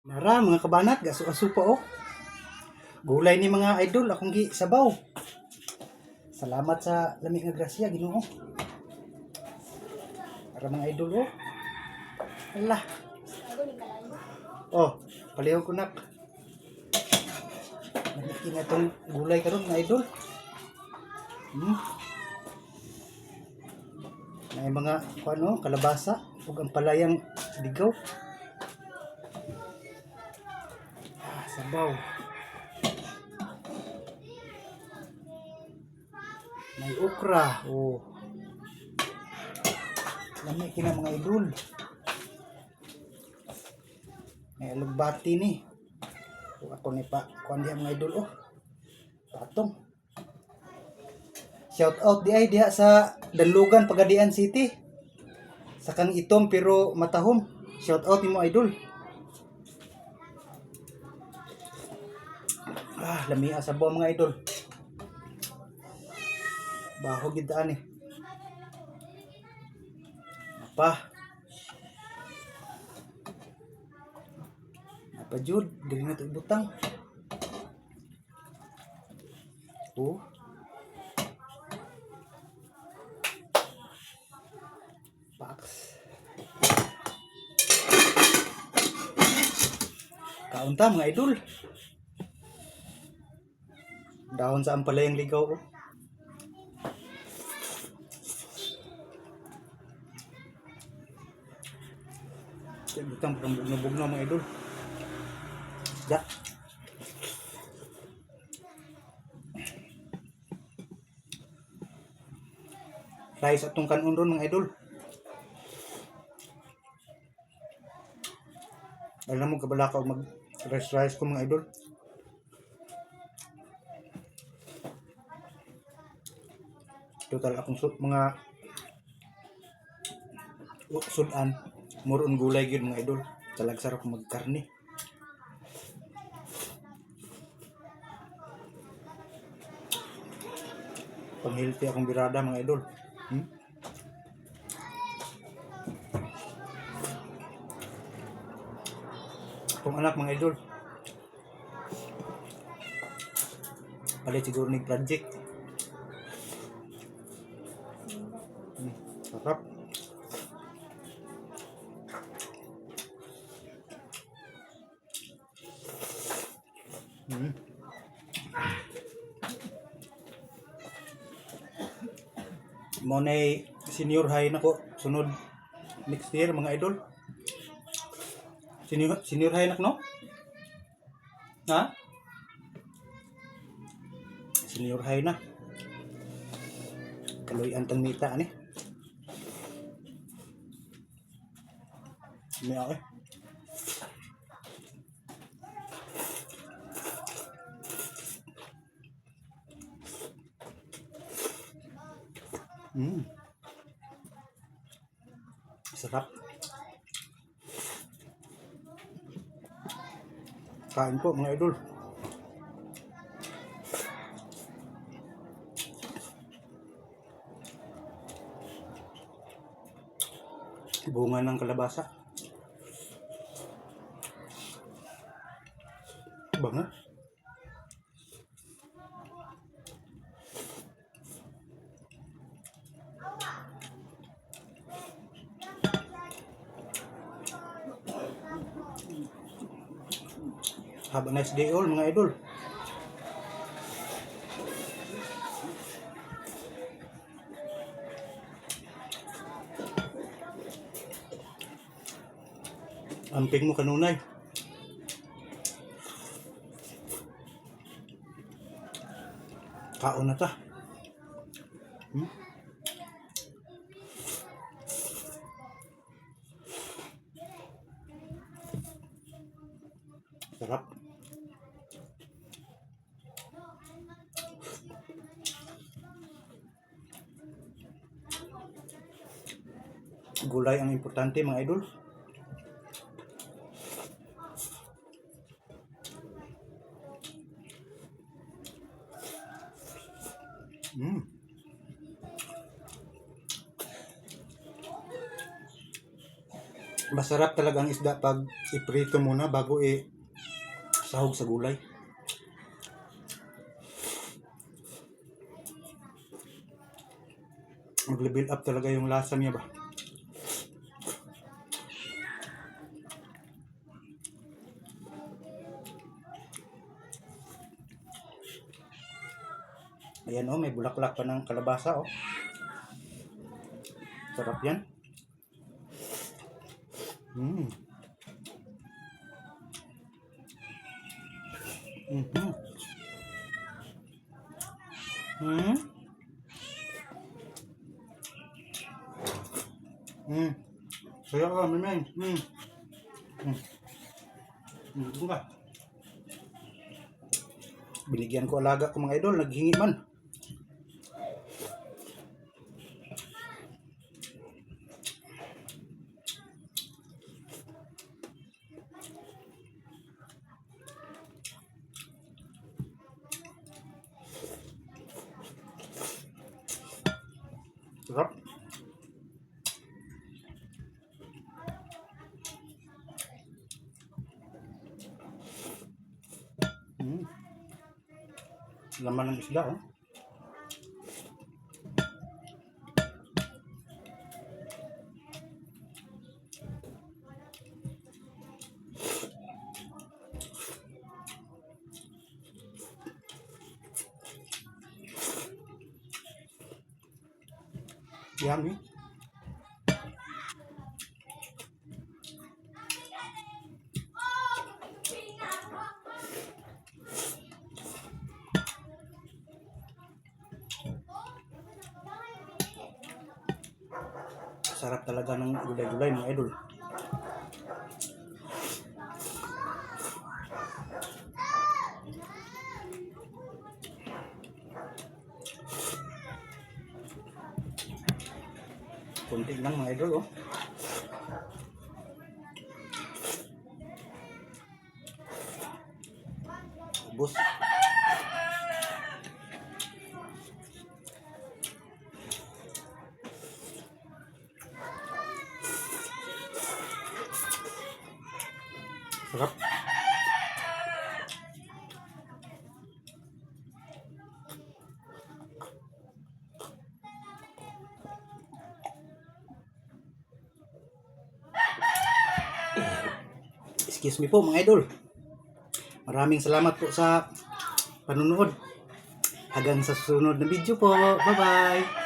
Nara mga kabanat, gaso-aso pa oh. Gulay ni mga idol, akong gi sabaw. Salamat sa lami nga grasya, Ginoo. Para mga idol oh. Ala. Oh, palihog ko nak. Lami na itong gulay karon mga idol. May mga kuano, kalabasa ug ang palayang ligaw. Ah, sabaw. May okra. Oh. Lami kina mga idol. May alugbati ni. O, ako ni pa kuan diha mga idol oh. Patong. Shout out di ay diha sa Dalugan, Pagadian City. Sa kang itom pero matahom. Shout out nimo, idol. Ah, lamia sa buwa mga idol. Baho gid daan eh. Apa? Apa jud, dili na to ibutang. Oh. Box. Kaon ta mga idol. Dahon sa ampalayang ligaw oh. Kaya butang parang bugno-bugno mga idol. Da. Rice atong kanon ron mga idol. Alam mo kabala ka mag rice rice ko mga idol. Total akong mga sudan muron gulay gyud mga idol. Talagsar ako magkarne. Pang-healthy akong birada mga idol. Akong anak mga idol. Palit siguro ni project. Sarap. Mo nay senior high na ko sunod next year mga idol. Senior senior high na ko, no? Ha? Senior high na. Kaloy ang mita ani. May ako eh. Sarap. Kain po mga idol. Bunga ng kalabasa. Banga. Have a nice day all mga idol. Amping mo kanunay. Kaon na ta. Sarap. Gulay ang importante mga idol. Masarap talaga ang isda pag iprito muna bago i sahog sa gulay. Mag-level up talaga yung lasa niya ba? Ayan oh, may bulaklak pa ng kalabasa oh. Sarap yan. Saya ka, Mimeng. Doon ka. Binigyan ko alaga ko, mga idol, naghingi man. Sarap. Laman ng isda, oh. Yummy. Sarap talaga ng gulay-gulay, mga idol. Kunti lang, mga idol, oh. Ubos. Sarap. Excuse me po, mga idol. Maraming salamat po sa panonood. Hanggang sa susunod na video po. Bye-bye.